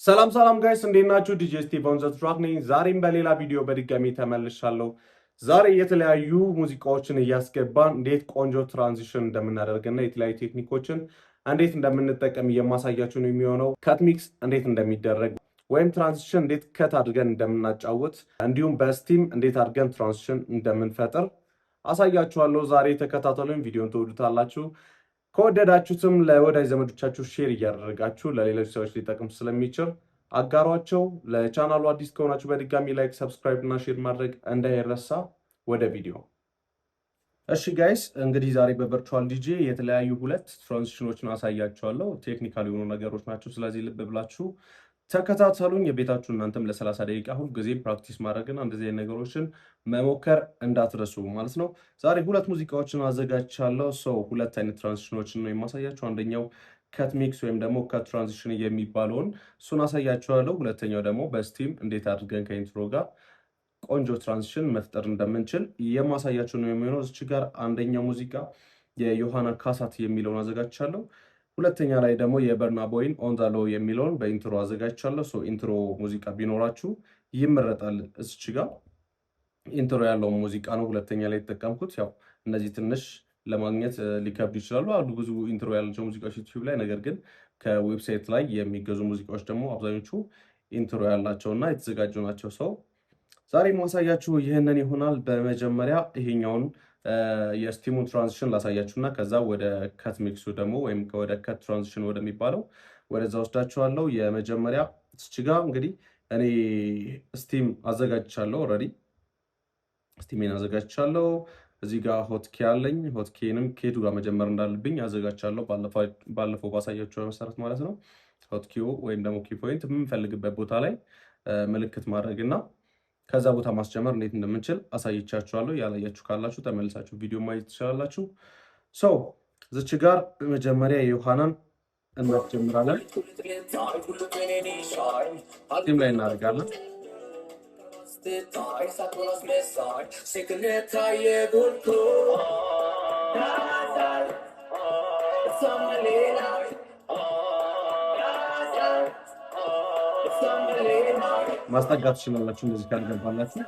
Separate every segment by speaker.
Speaker 1: ሰላም ሰላም guys፣ እንዴት ናችሁ? ዲጄ ስቲቭ on the track ነኝ። ዛሬም በሌላ ቪዲዮ በድጋሚ ተመልሻለሁ። ዛሬ የተለያዩ ሙዚቃዎችን እያስገባን እንዴት ቆንጆ transition እንደምናደርግና የተለያዩ ቴክኒኮችን እንዴት እንደምንጠቀም የማሳያችሁ ነው የሚሆነው። Cut mix እንዴት እንደሚደረግ ወይም transition እንዴት cut አድርገን እንደምናጫውት እንዲሁም በ stem እንዴት አድርገን transition እንደምንፈጥር አሳያችኋለሁ። ዛሬ ተከታተሉኝ፣ ቪዲዮን ትወዱታላችሁ። ከወደዳችሁትም ለወዳጅ ዘመዶቻችሁ share እያደረጋችሁ ለሌሎች ሰዎች ሊጠቅም ስለሚችል አጋሯቸው። ለቻናሉ አዲስ ከሆናችሁ በድጋሚ like፣ subscribe እና share ማድረግ እንዳይረሳ። ወደ ቪዲዮ። እሺ guys፣ እንግዲህ ዛሬ በ virtual DJ የተለያዩ ሁለት transition ኦችን አሳያችኋለሁ። Technical የሆኑ ነገሮች ናቸው። ስለዚህ ልብ ብላችሁ ተከታተሉኝ። የቤታችሁ እናንተም ለ30 ደቂቃ ሁል ጊዜ practice ማድረግና እንደዚህ አይነት ነገሮችን መሞከር እንዳትረሱ ማለት ነው። ዛሬ ሁለት ሙዚቃዎችን አዘጋጅቻለሁ። So ሁለት አይነት transition ኦችን ነው የማሳያችሁ። አንደኛው cut mix ወይም ደግሞ cut transition የሚባለውን እሱን አሳያችኋለሁ። ሁለተኛው ደግሞ በ stem እንዴት አድርገን ከ intro ጋር ቆንጆ transition መፍጠር እንደምንችል የማሳያችሁ ነው የሚሆነው። እዚች ጋር አንደኛው ሙዚቃ የዮሐና ካሳት የሚለውን አዘጋጅቻለሁ። ሁለተኛ ላይ ደግሞ የበርና ቦይን On the Low የሚለውን በ intro አዘጋጅቻለሁ። So intro ሙዚቃ ቢኖራችሁ ይመረጣል። እዚች ጋር intro ያለውን ሙዚቃ ነው ሁለተኛ ላይ የተጠቀምኩት። ያው እነዚህ ትንሽ ለማግኘት ሊከብዱ ይችላሉ፣ አሉ ብዙ intro ያላቸው ሙዚቃዎች ዩቲዩብ ላይ። ነገር ግን ከ website ላይ የሚገዙ ሙዚቃዎች ደግሞ አብዛኞቹ intro ያላቸው እና የተዘጋጁ ናቸው። So ዛሬ ማሳያችሁ ይህንን ይሆናል። በመጀመሪያ ይሄኛውን የ stem ኡን transition ላሳያችሁ እና ከዛ ወደ cut mix ኡ ደግሞ ወይም ወደ cut transition ወደሚባለው ወደዛ ወስዳችኋለሁ። የመጀመሪያ እዚች ጋ እንግዲህ እኔ stem አዘጋጅቻለሁ። Already stem ኤን አዘጋጅቻለሁ። እዚህ ጋር hotkey አለኝ። Hotkey ንም ከየቱ ጋር መጀመር እንዳለብኝ አዘጋጅቻለሁ። ባለፈው ባሳያችሁ መሰረት ማለት ነው። Hotkey ው ወይም ደግሞ key point የምንፈልግበት ቦታ ላይ ምልክት ማድረግ እና ከዛ ቦታ ማስጀመር እንዴት እንደምንችል አሳይቻችኋለሁ። ያላያችሁ ካላችሁ ተመልሳችሁ ቪዲዮ ማየት ትችላላችሁ። So እዚች ጋር መጀመሪያ የዮሐናን እናስጀምራለን። Stem ላይ እናደርጋለን። ማስጠጋት ትችላላችሁ እንደዚህ ካልገባላችሁ።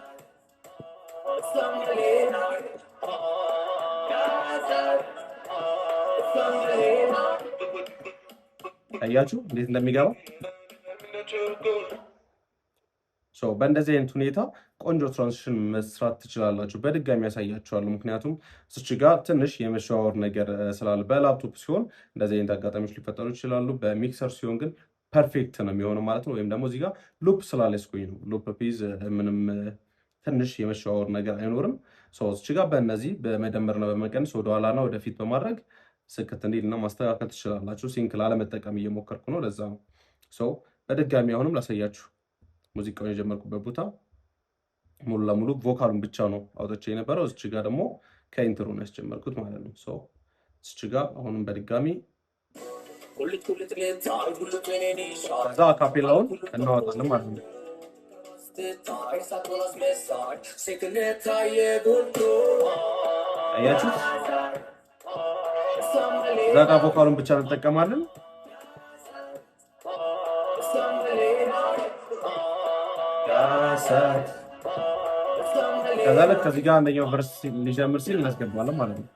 Speaker 1: አያችሁ እንዴት እንደሚገባ። በእንደዚህ አይነት ሁኔታ ቆንጆ transition መስራት ትችላላችሁ። በድጋሚ ያሳያችኋለሁ። ምክንያቱም እዚች ጋር ትንሽ የመሸዋወር ነገር ስላለ በላፕቶፕ ሲሆን እንደዚህ አይነት አጋጣሚዎች ሊፈጠሩ ይችላሉ። በ mixer ሲሆን ግን perfect ነው የሚሆነው ማለት ነው። ወይም ደግሞ እዚህ ጋር loop ስላለስኩኝ ነው። Loop ፒዝ ምንም ትንሽ የመሸዋወር ነገር አይኖርም። እዚች ጋር በእነዚህ በመደመርና በመቀነስ ወደኋላና ወደፊት በማድረግ ስክት እንዲልና ማስተካከል ትችላላችሁ። Sync ላለመጠቀም እየሞከርኩ ነው፣ ለዛ ነው። በድጋሚ አሁንም ላሳያችሁ ሙዚቃውን የጀመርኩበት ቦታ ሙሉ ለሙሉ vocal ኡን ብቻ ነው አውጥቼ የነበረው። እዚች ጋር ደግሞ ከ intro ነው ያስጀመርኩት ማለት ነው። እዚች ጋር አሁንም በድጋሚ ከዛ acapella ውን እናወጣለን ማለት ነው። አያችሁ፣ እዛ ጋር vocal ኡን ብቻ እንጠቀማለን። ከዛ ልክ ከዚህ ጋር አንደኛው verse ሊጀምር ሲል እናስገባለን ማለት ነው።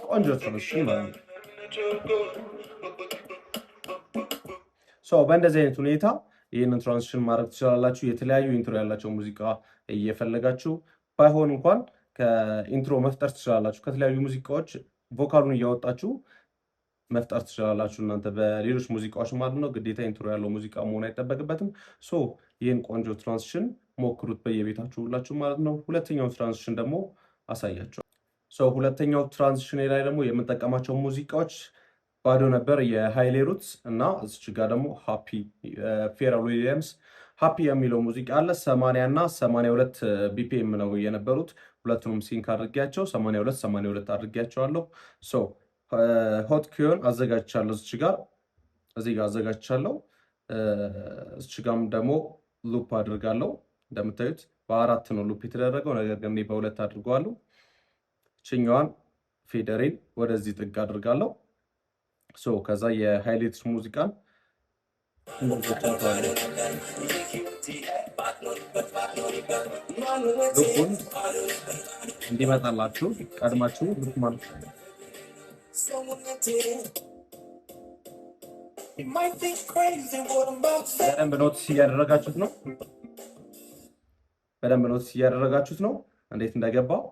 Speaker 1: ቆንጆ transition ማለት ነው። በእንደዚህ አይነት ሁኔታ ይህንን transition ማድረግ ትችላላችሁ። የተለያዩ intro ያላቸው ሙዚቃ እየፈለጋችሁ ባይሆን እንኳን ከ intro መፍጠር ትችላላችሁ። ከተለያዩ ሙዚቃዎች vocal ኡን እያወጣችሁ መፍጠር ትችላላችሁ እናንተ በሌሎች ሙዚቃዎች ማለት ነው። ግዴታ intro ያለው ሙዚቃ መሆን አይጠበቅበትም። So ይህን ቆንጆ transition ሞክሩት በየቤታችሁ ሁላችሁ ማለት ነው። ሁለተኛው transition ደግሞ አሳያችኋለሁ። So ሁለተኛው transition ላይ ደግሞ የምንጠቀማቸው ሙዚቃዎች ባዶ ነበር የሃይሌ ሩትስ እና እዚች ጋር ደግሞ Happy ፌረል ዊሊያምስ Happy የሚለው ሙዚቃ አለ። 80 እና 82 BPM ነው የነበሩት። ሁለቱንም sync አድርጌያቸው 82 82 አድርጌያቸዋለሁ። So hotkey ውን አዘጋጅቻለሁ። እዚች ጋር እዚህ ጋር አዘጋጅቻለሁ። እዚች ጋርም ደግሞ loop አድርጋለሁ። እንደምታዩት በአራት ነው loop የተደረገው፣ ነገር ግን እኔ በሁለት አድርገዋለሁ። ችኛዋን fader ኤን ወደዚህ ጥግ አድርጋለሁ። So ከዛ የሃይሌ ሩትስ ሙዚቃን loop ኡን እንዲመጣላችሁ ቀድማችሁ loop ማለት በደንብ notice እያደረጋችሁት ነው። በደንብ notice እያደረጋችሁት ነው እንዴት እንደገባው።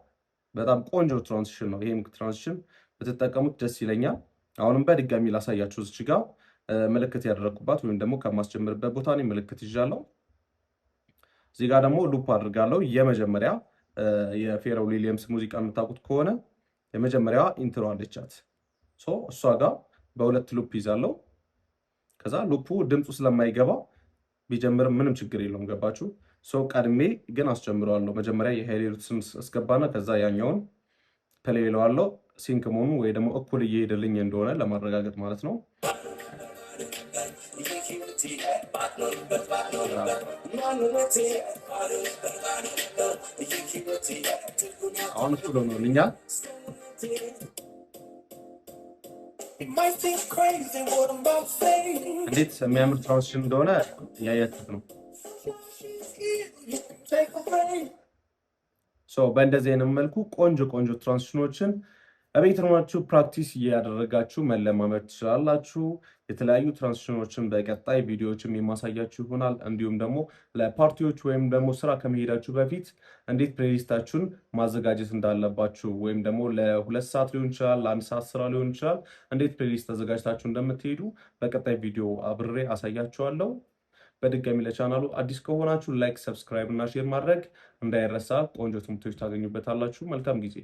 Speaker 1: በጣም ቆንጆ transition ነው። ይሄም transition ብትጠቀሙት ደስ ይለኛል። አሁንም በድጋሚ ላሳያችሁ። እዚች ጋር ምልክት ያደረግኩባት ወይም ደግሞ ከማስጀምርበት ቦታ እኔ ምልክት ይዣለሁ። እዚህ ጋር ደግሞ loop አድርጋለሁ። የመጀመሪያ የፌረል ዊሊያምስ ሙዚቃ የምታውቁት ከሆነ የመጀመሪያዋ intro አለቻት። እሷ ጋር በሁለት loop ይዛለሁ። ከዛ loop ኡ ድምፁ ስለማይገባ ቢጀምርም ምንም ችግር የለውም። ገባችሁ? So ቀድሜ ግን አስጀምረዋለሁ። መጀመሪያ የሃይሌ ሩትስን አስገባና ከዛ ያኛውን play እለዋለሁ። Sync መሆኑ ወይ ደግሞ እኩል እየሄደልኝ እንደሆነ ለማረጋገጥ ማለት ነው። አሁን እኩል ሆኖልኛል። እንዴት የሚያምር transition እንደሆነ እያያችሁት ነው። በእንደዚህ አይነት መልኩ ቆንጆ ቆንጆ transition ኦችን እቤት ሆናችሁ practice እያደረጋችሁ መለማመድ ትችላላችሁ። የተለያዩ transition ኦችን በቀጣይ ቪዲዮዎችም የማሳያችሁ ይሆናል። እንዲሁም ደግሞ ለፓርቲዎች ወይም ደግሞ ስራ ከመሄዳችሁ በፊት እንዴት playlist ኣችሁን ማዘጋጀት እንዳለባችሁ ወይም ደግሞ ለ2 ሰዓት ሊሆን ይችላል፣ ለ1 ሰዓት ስራ ሊሆን ይችላል፣ እንዴት playlist አዘጋጅታችሁ እንደምትሄዱ በቀጣይ ቪዲዮ አብሬ አሳያችኋለሁ። በድጋሚ ለቻናሉ አዲስ ከሆናችሁ like፣ subscribe እና share ማድረግ እንዳይረሳ። ቆንጆ ትምህርቶች ታገኙበታላችሁ። መልካም ጊዜ።